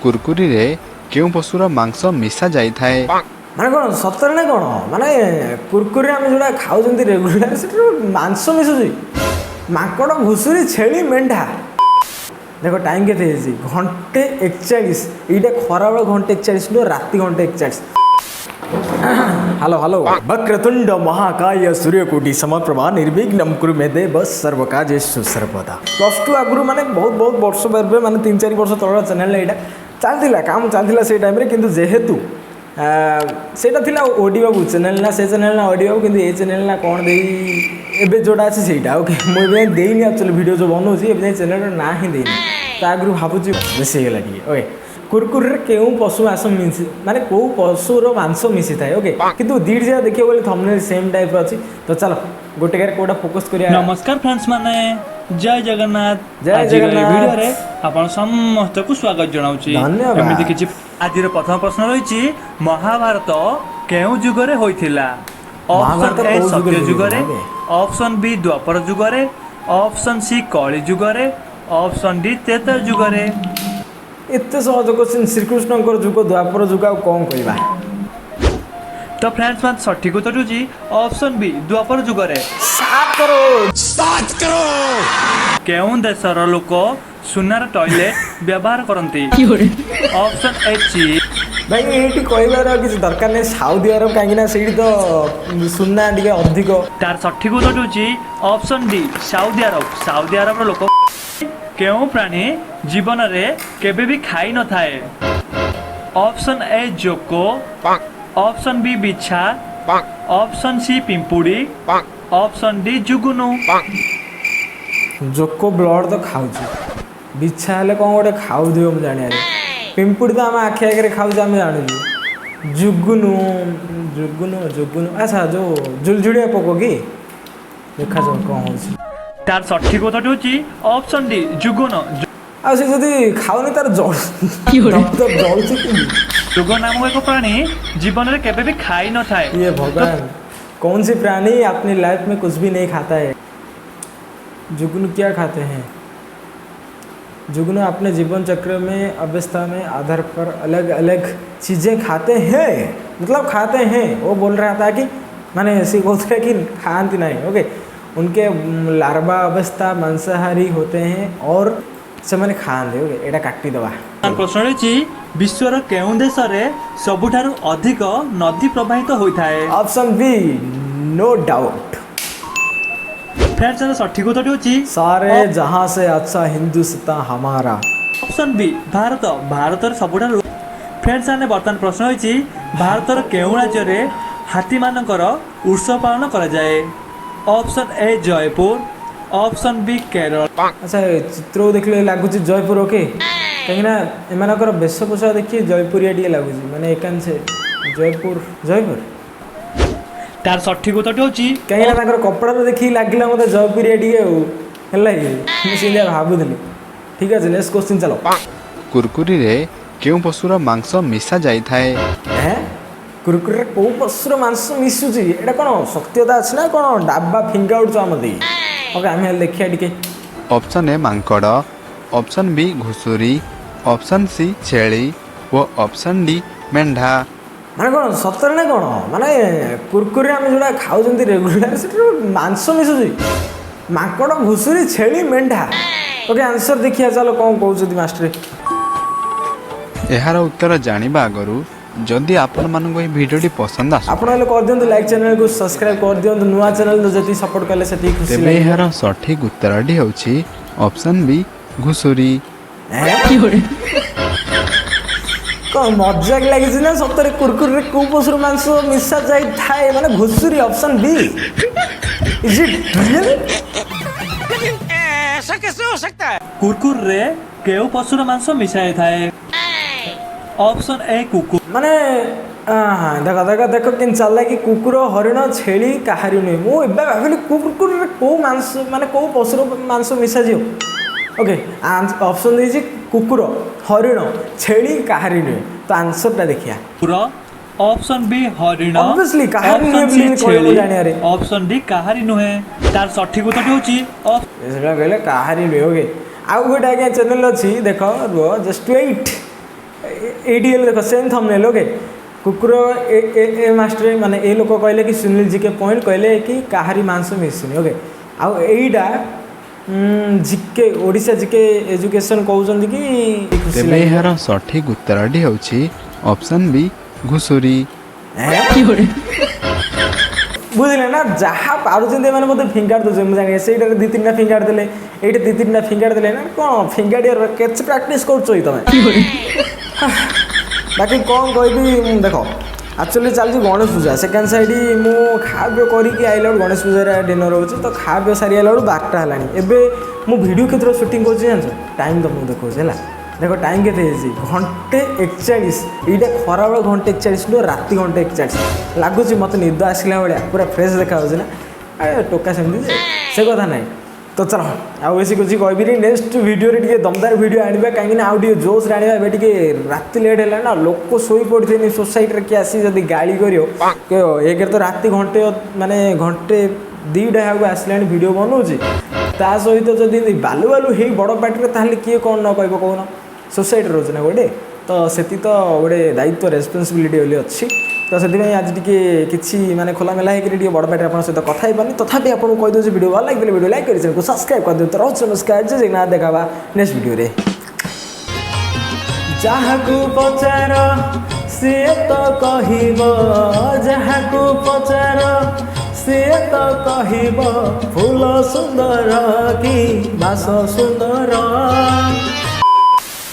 କୁରକୁରିରେ କେଉଁ ପଶୁର ମାଂସ ମିଶା ଯାଇଥାଏ? ମାନେ କ'ଣ ସତରେ ନା କ'ଣ? ମାନେ କୁରକୁରେ ଆମେ ଯେଉଁଟା ଖାଉଛନ୍ତି ରେଗୁଲାର, ସେଠିରୁ ମାଂସ ମିଶୁଛି? ମାଙ୍କଡ଼, ଘୁଷୁରୀ, ଛେଳି, ମେଣ୍ଢା। ଦେଖ, ଟାଇମ୍ କେତେ ହେଇଛି? 1:41। ଏଇଟା ଖରାବେଳ 1:41 ନୁହଁ, ରାତି 1:41। Hello hello. Vakratunda ମହାକାୟ ସୂର୍ଯ୍ୟକୋଟି ସମପ୍ରଭା, ନିର୍ବିଘ୍ନಂ କୁରୁ ମେ ଦେବ ସର୍ବକାର୍ଯ୍ୟେଷୁ ସର୍ବଦା। +2 ଆଗରୁ, ମାନେ ବହୁତ ବହୁତ ବର୍ଷ ପୂର୍ବେ, ମାନେ 3-4 ବର୍ଷ ତଳର ଚ୍ୟାନେଲ୍ ଏଇଟା। ଚାଲିଥିଲା, କାମ ଚାଲିଥିଲା ସେଇ ଟାଇମ୍ରେ। କିନ୍ତୁ ଯେହେତୁ ସେଇଟା ଥିଲା ଓଡ଼ି ବାବୁ ଚ୍ୟାନେଲ୍ ନା, ସେ ଚ୍ୟାନେଲ୍ ନା ଓଡ଼ି ବାବୁ, କିନ୍ତୁ ଏ ଚ୍ୟାନେଲ୍ ନା କ'ଣ ଦେଇ ଏବେ ଯେଉଁଟା ଅଛି ସେଇଟା। ଓକେ, ମୁଁ ଏବେ ଯାଏଁ ଦେଇନି। ଆକ୍ଚୁଆଲି ଭିଡ଼ିଓ ଯେଉଁ ବନଉଛି, ଏବେ ଯାଏଁ ଚ୍ୟାନେଲ୍ର ନାଁ ହିଁ ଦେଇନି। ତା ଆଗରୁ ଭାବୁଛି ବେଶୀ ହେଇଗଲା ଟିକେ। ଓକେ, କୁରକୁରରେ କେଉଁ ପଶୁ ମାଂସ ମିଶି, ମାନେ କେଉଁ ପଶୁର ମାଂସ ମିଶିଥାଏ? ଓକେ, କିନ୍ତୁ ଦୁଇଟି ଜାଗା ଦେଖିବାକୁ ଗଲେ ଥମ୍ବନେଲ୍ ସେମ୍ ଟାଇପ୍ର ଅଛି। ତ ଚାଲ, ଗୋଟେ ଜାଗାରେ କେଉଁଟା ଫୋକସ୍ କରିବା। ନମସ୍କାର ଫ୍ରେଣ୍ଡସ୍ ମାନେ, ଜୟ ଜଗନ୍ନାଥ। ଜୟ ଆଜିର ଏହି ଜଗନ୍ନାଥ। ଭିଡ଼ିଓରେ ଆପଣ ସମସ୍ତଙ୍କୁ ସ୍ୱାଗତ ଜଣାଉଛି। ଧନ୍ୟବାଦ। ଏମିତି କିଛି ଆଜିର ପ୍ରଥମ ପ୍ରଶ୍ନ ରହିଛି, ମହାଭାରତ କେଉଁ ଯୁଗରେ ହୋଇଥିଲା? ମହାଭାରତ ଅପସନ୍ ଏ କୋଉ ସତ୍ୟ ଯୁଗରେ ଯୁଗରେ, ହୋଇଥିଲା? ଅପସନ୍ ବି ଦ୍ୱାପର ଯୁଗରେ, ଅପସନ୍ ସି କଳି ଯୁଗରେ, ଅପସନ୍ ଡି ତ୍ରେତୟା ଯୁଗରେ। ଏତେ ସହଜ କୋଶ୍ଚିନ୍। ଶ୍ରୀକୃଷ୍ଣଙ୍କର ଯୁଗ, ଦ୍ୱାପର ଯୁଗ, ଆଉ କ'ଣ କହିବା? ତ ଫ୍ରେଣ୍ଡସ୍ ମାନେ, ସଠିକ ଉତ୍ତର ହେଉଛି ଅପସନ୍ ବି ଦ୍ୱାପର ଯୁଗରେ। 7 କରୋଡ଼। କେଉଁ ଦେଶର ଲୋକ ସୁନାର ଟଏଲେଟ ବ୍ୟବହାର କରନ୍ତି? ଅପସନ୍ ଏ ଚୀନ। ଭାଇ, ଏଇଠି କହିବାର ଆଉ କିଛି ଦରକାର ନାହିଁ। ସାଉଦି ଆରବ, କାହିଁକି ନା ସେଇଠି ତ ସୁନା ଟିକେ ଅଧିକ। ତାର ସଠିକ ଉତ୍ତର ହେଉଛି option D Saudi Arab. Saudi ଆରବର ଲୋକ। କେଉଁ ପ୍ରାଣୀ ଜୀବନରେ କେବେ ବି ଖାଇ ନଥାଏ? Option A joke, option B ବିଛା, ଅପସନ୍ ସି ପିମ୍ପୁଡ଼ି, ଅପସନ୍ ଡି ଜୁଗୁନୁ। ଜୋକ ବ୍ଲଡ଼ ତ ଖାଉଛି। ବିଛା ହେଲେ କ'ଣ ଗୋଟେ ଖାଉଥିବ ମୁଁ ଜାଣିବାରେ। ପିମ୍ପୁଡ଼ି ତ ଆମ ଆଖି ଆଗରେ ଖାଉଛି, ଆମେ ଜାଣୁଛୁ। ଜୁଗୁନୁ, ଜୁଗୁନୁ, ଜୁଗୁନୁ। ଆଚ୍ଛା, ଯୋଉ ଜୁଳଜୁଳିଆ ପୋକ କି? ଦେଖାଯାଉ କ'ଣ ହେଉଛି। ତାର ସଠିକ ଉତ୍ତରଟି ହେଉଛି ଅପସନ୍ ଡି ଜୁଗୁନ। ଆଉ ସେ ଯଦି ଖାଉନି, ତାର ଜଳୁ ଦପ ଜଳୁଛି କି? ଜୁଗ ନାମକ ଏକ ପ୍ରାଣୀ ଜୀବନରେ କେବେ ବି ଖାଇ ନଥାଏ। ये भगवान, कौन सी प्राणी अपनी लाइफ में कुछ भी नहीं खाता है? जुगनू क्या खाते हैं? जुगनू अपने जीवन चक्र में अवस्था में आधार पर अलग अलग चीज़ें खाते हैं। मतलब खाते हैं, वो बोल रहा था कि माने ऐसे बोलते हैं कि खाती नहीं। ओके, उनके लार्वा अवस्था मांसाहारी होते हैं और ସେମାନେ ଖାଆନ୍ତି। ଓକେ, ଏଇଟା କାଟିଦେବା। ପ୍ରଶ୍ନ ରହିଛି, ବିଶ୍ୱର କେଉଁ ଦେଶରେ ସବୁଠାରୁ ଅଧିକ ନଦୀ ପ୍ରବାହିତ ହୋଇଥାଏ? Option B, no doubt. Friends, ସଠିକ ଉତ୍ତରଟି ହେଉଛି सारे जहाँ से अच्छा हिंदुस्तान हमारा। Option B Bharat. ଭାରତରେ ସବୁଠାରୁ। ଫ୍ରେଣ୍ଡସ୍ ମାନେ, ବର୍ତ୍ତମାନ ପ୍ରଶ୍ନ ହୋଇଛି, ଭାରତର କେଉଁ ରାଜ୍ୟରେ ହାତୀମାନଙ୍କର ଉତ୍ସବ ପାଳନ କରାଯାଏ? Option A Jaipur, option B Kerala. ଆଚ୍ଛା, ଏ ଚିତ୍ରକୁ ଦେଖିଲେ ଲାଗୁଛି ଜୟପୁର। ଓକେ, କାହିଁକିନା ଏମାନଙ୍କର ବେଶଭୂଷା ଦେଖି ଜୟପୁରିଆ ଟିକେ ଲାଗୁଛି, ମାନେ ଏକାଂଶେ ଜୟପୁର, ଜୟପୁର। ତାର ସଠିକ ଉତ୍ତରଟି ହେଉଛି କାହିଁକିନା ତାଙ୍କର କପଡ଼ାରୁ ଦେଖିକି ଲାଗିଲା ମୋତେ ଜୟପୁରିଆ ଟିକେ। ଆଉ ହେଲା କି, ମୁଁ ସେମିତିଆ ଭାବୁଥିଲି। ଠିକ୍ ଅଛି, ନେକ୍ସଟ କୋଶ୍ଚିନ୍ ଚାଲ। କୁରକୁରିରେ କେଉଁ ପଶୁର ମାଂସ ମିଶା ଯାଇଥାଏ? ଏଁ, କୁରକୁରରେ କେଉଁ ପଶୁର ମାଂସ ମିଶୁଛି? ଏଇଟା କ'ଣ ସତ୍ୟତା ଅଛି ନା କ'ଣ ଡାବା ଫିଙ୍ଗା ଉଠୁଛ ଆମ ଦେଇ? ଓକେ, ଆମେ ହେଲେ ଦେଖିବା ଟିକେ। ଅପସନ୍ ଏ ମାଙ୍କଡ଼, ଅପସନ୍ ବି ଘୁଷୁରୀ, ଅପସନ୍ ସି ଛେଳି ଓ ଅପସନ୍ ଡି ମେଣ୍ଢା। ମାନେ କ'ଣ ସତରେ ନା କ'ଣ? ମାନେ କୁରକୁରେ ଆମେ ଯେଉଁଟା ଖାଉଛନ୍ତି ରେଗୁଲାର, ସେଠିରୁ ମାଂସ ମିଶୁଛି? ମାଙ୍କଡ଼, ଘୁଷୁରୀ, ଛେଳି, ମେଣ୍ଢା। ଓକେ, ଆନ୍ସର ଦେଖିବା ଚାଲ, କ'ଣ କହୁଛନ୍ତି ମାଷ୍ଟର। ଏହାର ଉତ୍ତର ଜାଣିବା ଆଗରୁ ଯଦି ଆପଣମାନଙ୍କୁ ଏହି ଭିଡ଼ିଓଟି ପସନ୍ଦ ଆସୁ ଆପଣ ହେଲେ କରିଦିଅନ୍ତୁ ଲାଇକ୍, ଚ୍ୟାନେଲକୁ ସବସ୍କ୍ରାଇବ୍ କରିଦିଅନ୍ତୁ। ନୂଆ ଚ୍ୟାନେଲ ତ, ଯେତିକି ସପୋର୍ଟ କଲେ ସେତିକି ଖୁସି ତେବେ ଲାଗିବ। ଏହାର ସଠିକ୍ ଉତ୍ତରଟି ହେଉଛି ଅପସନ୍ ବି ଘୁଷୁରୀ। ଏଁ? କ'ଣ ମଜାକ ଲାଗିଛି ନା ସତରେ? କୁରକୁରରେ କେଉଁ ପଶୁର ମାଂସ ମିଶା ଯାଇଥାଏ, ମାନେ ଘୁଷୁରୀ, option B. Is it real? କୁରକୁରରେ କେଉଁ ପଶୁର ମାଂସ ମିଶାଯାଇଥାଏ? ଅପସନ୍ ଏ କୁକୁର। ମାନେ ଦେଖ ଦେଖ ଦେଖ, କେମିତି ଚାଲିଲା କି କୁକୁର, ହରିଣ, ଛେଳି, କାହାରି ନୁହେଁ। ମୁଁ ଏବେ ଭାବିଲି କୁକୁରରେ କେଉଁ ମାଂସ, ମାନେ କେଉଁ ପଶୁର ମାଂସ ମିଶାଯିବ। ଓକେ, ଅପସନ୍ ଦେଇଛି କୁକୁର, ହରିଣ, ଛେଳି, କାହାରି ନୁହେଁ। ତ ଆନ୍ସରଟା ଦେଖିବା। କୁକୁର, ଅପସନ୍ ବି ହରିଣ, Obviously, କାହାରି ନୁହେଁ ଅପସନ୍ ସି ବୋଲି କହିବ ଛେଳି, ଜାଣିବାରେ। ଅପସନ୍ ଡି କାହାରି ନୁହେଁ। ତାର ସଠିକ ଉତ୍ତରଟି ହେଉଛି ସେଟା କହିଲେ କାହାରି ନୁହେଁ। ଓକେ, ଆଉ ଗୋଟେ ଆଜ୍ଞା ଚ୍ୟାନେଲ୍ ଅଛି, ଦେଖ, ରୁହ, ଜଷ୍ଟ ୱେଟ୍। ଏଇଠି ହେଲେ ଦେଖ, ସେମ୍ ଥମ୍ବନେଲ୍, ଓକେ। କୁକୁର ଏ ଏ ଏ ମାଷ୍ଟର, ମାନେ ଏ ଲୋକ କହିଲେ କି ସୁନୀଲ ଜିକେ ପଏଣ୍ଟ କହିଲେ କି କାହାରି ମାଂସ ମିଶୁନି, ଓକେ। ଆଉ ଏଇଟା ଜିକେ, ଓଡ଼ିଶା ଜିକେ ଏଜୁକେସନ୍ କହୁଛନ୍ତି କି ଖୁସି ତେବେ ଲାଗିଲା। ଏହାର ସଠିକ୍ ଉତ୍ତରଟି ହେଉଛି ଅପସନ୍ ବି ଘୁଷୁରୀ। ଏଁ? ବୁଝିଲେ ନା, ଯାହା ପାରୁଛନ୍ତି ଏମାନେ ମୋତେ ଫିଙ୍ଗାଡ଼ି ଦେଉଛନ୍ତି। ମୁଁ ଜାଣି ସେଇଟାରେ ଦୁଇ ତିନିଟା ଫିଙ୍ଗାଡ଼ି ଦେଲେ, ଏଇଠି ଦୁଇ ତିନିଟା ଫିଙ୍ଗାଡ଼ି ଦେଲେ ନା କ'ଣ? ଫିଙ୍ଗାଡ଼ିବାର କେତେ ପ୍ରାକ୍ଟିସ୍ କରୁଛ କି ତମେ? ବାକି କ'ଣ କହିବି ମୁଁ, ଦେଖ, ଆକ୍ଚୁଆଲି ଚାଲିଛି ଗଣେଶ ପୂଜା ସେକେଣ୍ଡ ସାଇଡ଼୍। ମୁଁ ଖାଆ ପିଅ କରିକି ଆଇଲା ବେଳକୁ, ଗଣେଶ ପୂଜାରେ ଡିନର୍ ହେଉଛି ତ, ଖାଆ ପିଅ ସାରି ଆଇଲା ବେଳକୁ 12ଟା ହେଲାଣି। ଏବେ ମୁଁ ଭିଡ଼ିଓ କେତେଟା ସୁଟିଂ କରୁଛି ଜାଣିଛ? ଟାଇମ୍ ତୁମକୁ ଦେଖାଉଛି, ହେଲା। ଦେଖ ଟାଇମ୍ କେତେ ହେଇଛି, 1:41। ଏଇଟା ଖରାବେଳ 1:41 ନୁହଁ, ରାତି 1:41। ଲାଗୁଛି ମୋତେ ନିଦ ଆସିଲା ଭଳିଆ, ପୁରା ଫ୍ରେଶ୍ ଦେଖାଯାଉଛି ନା? ଆରେ ଟୋକା ସେମିତି ଯେ ସେ କଥା ନାହିଁ। ତ ଚାଲ, ଆଉ ବେଶୀ କିଛି କହିବିନି। ନେକ୍ସଟ ଭିଡ଼ିଓରେ ଟିକେ ଦମଦାର ଭିଡ଼ିଓ ଆଣିବା, କାହିଁକିନା ଆଉ ଟିକେ ଜୋସ୍ରେ ଆଣିବା। ଏବେ ଟିକେ ରାତି ଲେଟ୍ ହେଲାଣି ନା, ଲୋକ ଶୋଇ ପଡ଼ିଥିବେନି, ସୋସାଇଟିରେ କିଏ ଆସି ଯଦି ଗାଳି କରିବ କହିବ, ଏକରେ ତ ରାତି ଘଣ୍ଟେ, ମାନେ ଘଣ୍ଟେ 2ଟା ହେବାକୁ ଆସିଲାଣି ଭିଡ଼ିଓ ବନଉଛି, ତା ସହିତ ଯଦି ବାଲୁ ବାଲୁ ହେଇ ବଡ଼ ପାଟିରେ, ତାହେଲେ କିଏ କ'ଣ ନ କହିବ କହୁନ? ସୋସାଇଟିରେ ରହୁଛି ନା ଗୋଟେ, ତ ସେଠି ତ ଗୋଟେ ଦାୟିତ୍ୱ, ରେସ୍ପନ୍ସିବିଲିଟି ବୋଲି ଅଛି। ତ ସେଥିପାଇଁ ଆଜି ଟିକେ କିଛି ମାନେ ଖୋଲାମେଲା ହେଇକରି ଟିକେ ବଡ଼ ପାଟିରେ ଆପଣଙ୍କ ସହିତ କଥା ହେଇପାରୁନି। ତଥାପି ଆପଣଙ୍କୁ କହିଦେଉଛି, ଭିଡ଼ିଓ ଭଲ ଲାଗିଥିଲେ ଭିଡ଼ିଓ ଲାଇକ୍ କରି ଚ୍ୟାନେଲକୁ ସବସ୍କ୍ରାଇବ୍ କରିଦିଅନ୍ତୁ। ରହୁଛି, ନମସ୍କାର, ଜୟ ଜଗନ୍ନାଥ। ଦେଖା ନେକ୍ସଟ ଭିଡ଼ିଓରେ। ଯାହାକୁ ପଚାର ସିଏ ତ କହିବ, ଯାହାକୁ ପଚାର ସିଏ ତ କହିବ, ଫୁଲ ସୁନ୍ଦର କି ବାସ ସୁନ୍ଦର।